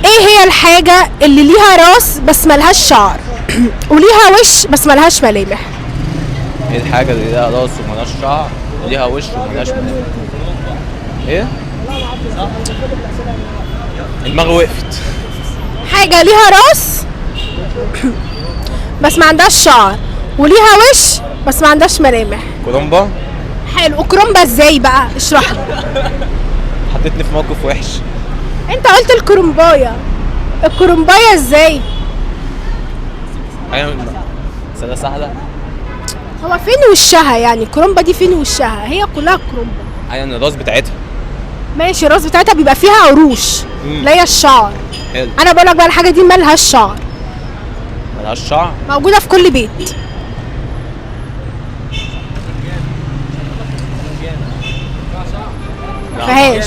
ايه هي الحاجة اللي ليها راس بس ملهاش شعر وليها وش بس ملهاش ملامح؟ ايه الحاجة اللي ليها راس وملهاش شعر وليها وش وملهاش ملامح؟ ايه؟ دماغي وقفت. حاجة ليها راس بس ما عندهاش شعر وليها وش بس ما عندهاش ملامح. كولومبا. حلو، كرومبا ازاي بقى؟ اشرح لي. حطيتني في موقف وحش. انت قلت الكرومبايه، الكرومبايه ازاي؟ حاجة سهلة سهلة. هو فين وشها يعني؟ الكرومبا دي فين وشها؟ هي كلها كرومبا. حاجة ان الراس بتاعتها. ماشي، الراس بتاعتها بيبقى فيها عروش. لا هي الشعر. حلو. انا بقول لك بقى الحاجة دي مالهاش شعر. ملهاش شعر. موجودة في كل بيت. لا. مفيهاش.